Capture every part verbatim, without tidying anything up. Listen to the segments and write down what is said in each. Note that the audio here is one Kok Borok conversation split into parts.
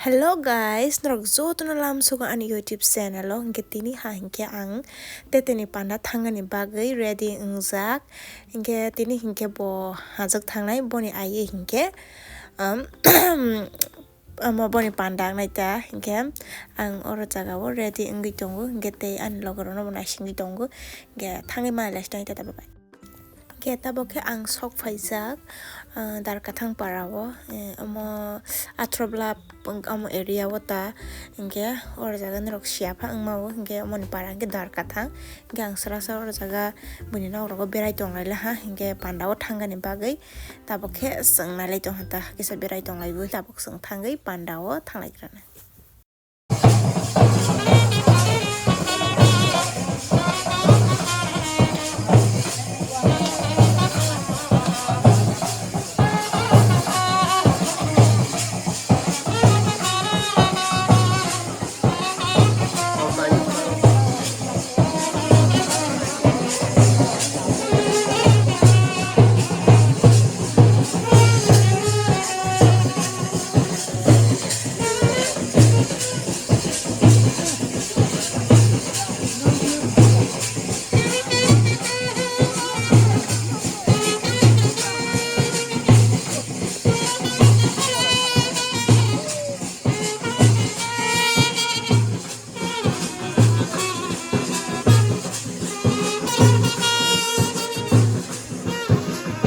Hello guys, norok jotono lamsogo ani YouTube channel o. Hinkhe tini ha hinkhe ang teteni panda thangani bagwi ready wngjak. Hinkhe tini hinkhe bo hajak thangnai, boni aiwi hinkhe, um, omo boni panda wngnai ta. Hinkhe ang oro jaga o ready wngwi tongo, hinkhe tei ani loge rokno bo naisingwi tongo. Hinkhe thangwi mani lai sita ta bye bye. Khe tabok khe ang sok phaijak, ah, Darkathang para o, eh, omo Athroblap omo area o ta, hinkhe oro jaga norok siya pha wngma o, hinkhe omoni para hinkhe Darkathang, hinkhe ang srasa oro jaga buini nok rogo berai tong lai ha, hinkhe panda o thangani bagwi tabok khe chwng nai lai tong ha ta, kisa berai tong lai bo tabok chwng thangwi panda o thang lai gra nai.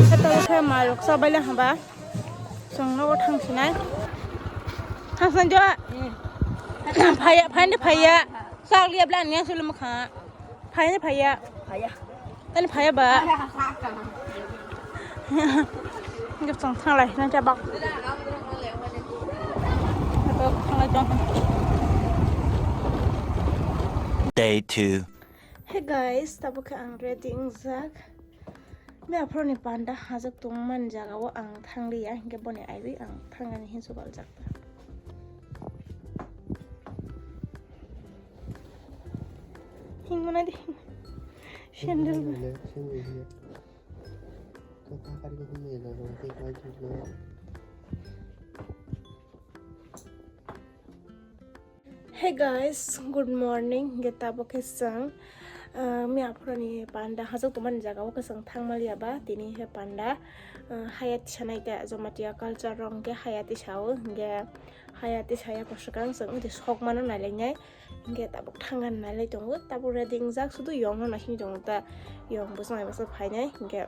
Khe tabok khe malrok chabaila hwnba chwng nogo thangsinai. Thangsinai jo. Phaiya, phaina phaiya. Chak liya bla niya sulu mukha. Phaina phaiya. Phaiya. Tani phaiya ba. Phaiya, ha, ha, ha. Gap chwng thanglai nang cha bak. Thanglai tong. Day two. Hey guys, tabuk khe ang ready wngjak. Mia phoroni panda hajak tongmani jaga o ang thangliya, hinkhe boni aiwi ang thangani hinsu baljak ta. Hingmana di. Sandal. Sandal. Hey guys, good morning. Hinkhe tabuk khe chwng, ah, mia phoroni panda hajak tongmani jaga o khe chwng thangmaliya ba. Tini khe panda, ah, Hayati sanai ta Jamatia culture rok hinkhe Hayati sao, hinkhe Hayati saya koso kang chwng wngte sok mano nailainai. Hinkhe tabuk thangani nailai tongo. Tabuk ready wngjak, sudu yong no naising tongo ta. Yong bwswk bai bwswk phainai. Hinkhe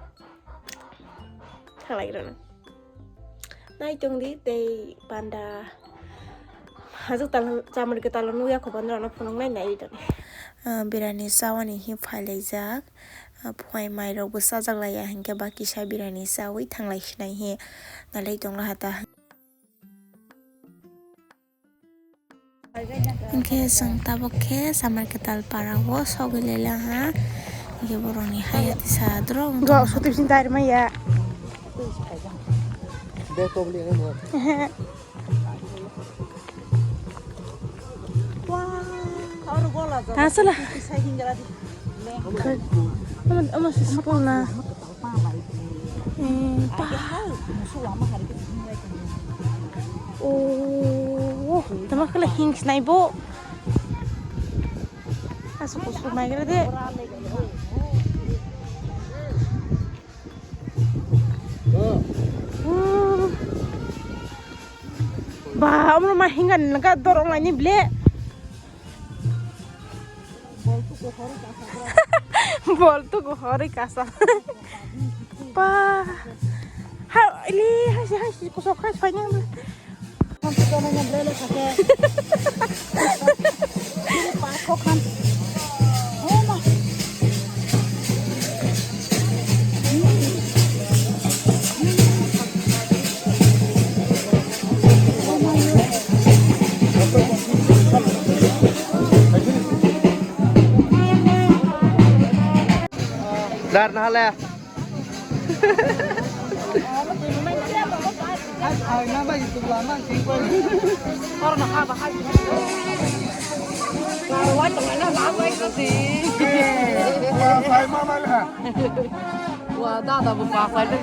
thanglai rwna. Nai tong di tei panda hajak tal chamari kwtal nukya kho, bono rano phunuknai nai tong di. Ah, birani chawani hi phailaijak. Ah, phuai mairok bo chajak laiya hinkhe ba kisa birani chawi thanglai sinai hi nalai tong laha ta. Hinkhe chwng tabuk khe chamari kwtal para o sogwi lai laha. Hinkhe borokni Hayati sa drok wng tongma. Sotwi bising tari maya. Asala. Omo, omo si school na. Eh, pa. Oh, tama kala hings nai bo. Asu kusu mai gele de. Ba, omo ma hinga nangka dorong laini ble. Bol tu go hori kasa. Ba. Ha, ili, ha si, ha si, kusok ha si, paine. Dar na hale. Wa dada bu pa pa de.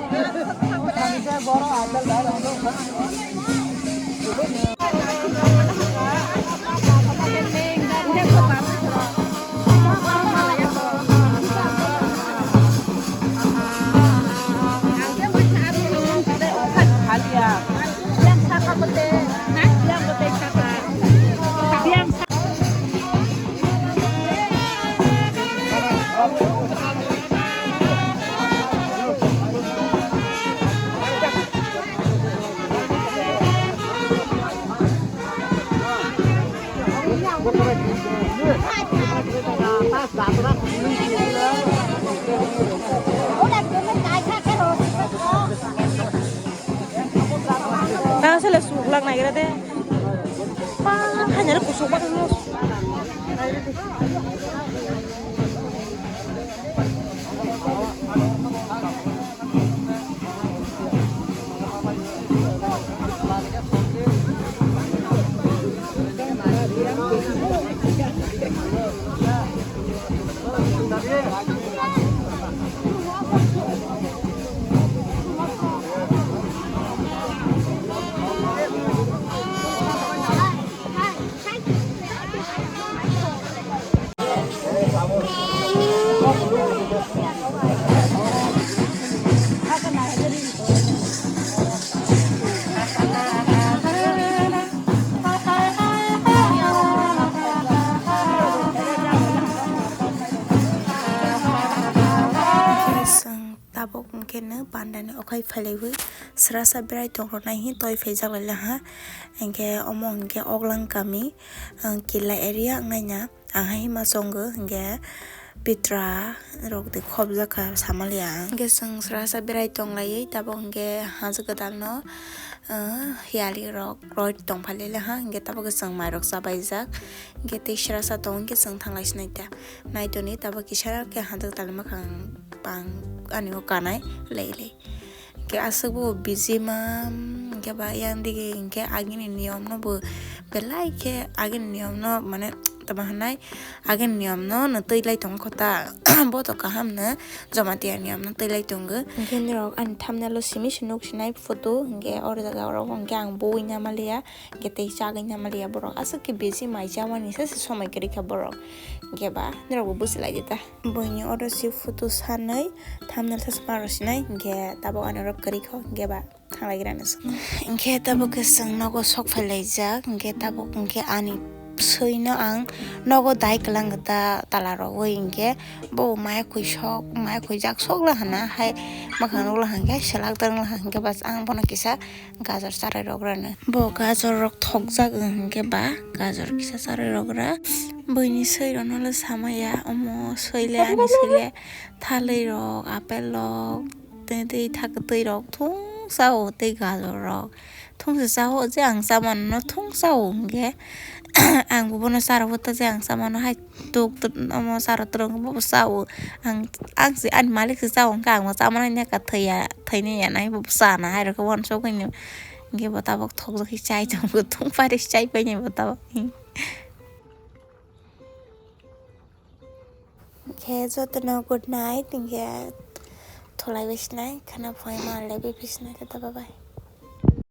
Tang sele suklak naigra de. Pa, hanyar kusuk bak no. Chwng tabuk hwnkhe no pandani okhai phailaiwi srasa berai tongrwnai hi toi phaijak laila ha. Hinkhe omo hinkhe Oglang kami, ang Killa area wngnaina. Ang hai hima chongo hinkhe pitra rok de khobjak kha samaliya ang. Hinkhe chwng srasa berai tonglaiwi tabuk hinkhe hajo kwtal no, ah, hiyali rok roi tongphalaila ha. Hinkhe tabuk chwng mairok chabaijak. Hinkhe tei srasa tongo hinkhe chwng thanglai sinai ta. Naitoni tabuk kisa khe hajo kwtal mwkhang pang ani o kanai lei lei. Hinkhe aswk bo busy ma, hinkhe ba yang dige hinkhe agini niyom no bo belai khe agini niyom no mane tamo hwnai agini niyom no no twi lai tongo kho ta. Bo to kaham no Jamatia niyom no twi lai tongo. Hinkhe norok ani thumbnail o simi se nuk sinai photo hinkhe oro jaga oro hinkhe ang bui na maliya hinkhe tei chagwi na maliya borok aswk khe busy mai chamani se se somoi kwrwi kha borok hinkhe ba norok bo busi lai di ta. Buini oro si photo sanwi thumbnail sa sma rw sinai, hinkhe tabuk ani oro kwrwi kho, hinkhe ba thanglai gira hinwi swngo. Hinkhe tabuk khe chwng nogo sok phai laijak, hinkhe tabuk hinkhe ani swi no ang nogo dai kwlang ta tala rogwi, hinkhe bo maya khwi sok, maya khwi jak sok la hana hai mwkhang rok la hinkhe selak dwrwng la hinkhe bas ang bono kisa gajor charai rok rano. Bo gajor rok thokjak wng hinkhe ba gajor kisa charai rok ra. Buini swi rok no le samaya omo swi le ani swi le thalwi rok apple rok tei tei thak twi rok thung sao tei gajor rok thung se sao je ang cha mano no thung sao hinkhe ang bo bono cha rw ta je ang cha mano hai. Tuk tuk omo saro twrwng bo sao. Ang, ang se ani malik se sao, hwnkhe ang bo chamani neka thwiya, thwini ya nai bo sana hai rokhe uansuk hwnwi. Hinkhe bo tabuk thokjak khe chai tongo, thung pari chai painai bo tabuk. Hinkhe jotono good night, hinkhe thulai bai sinai, khana phuima le bai sinai, tata bye bye.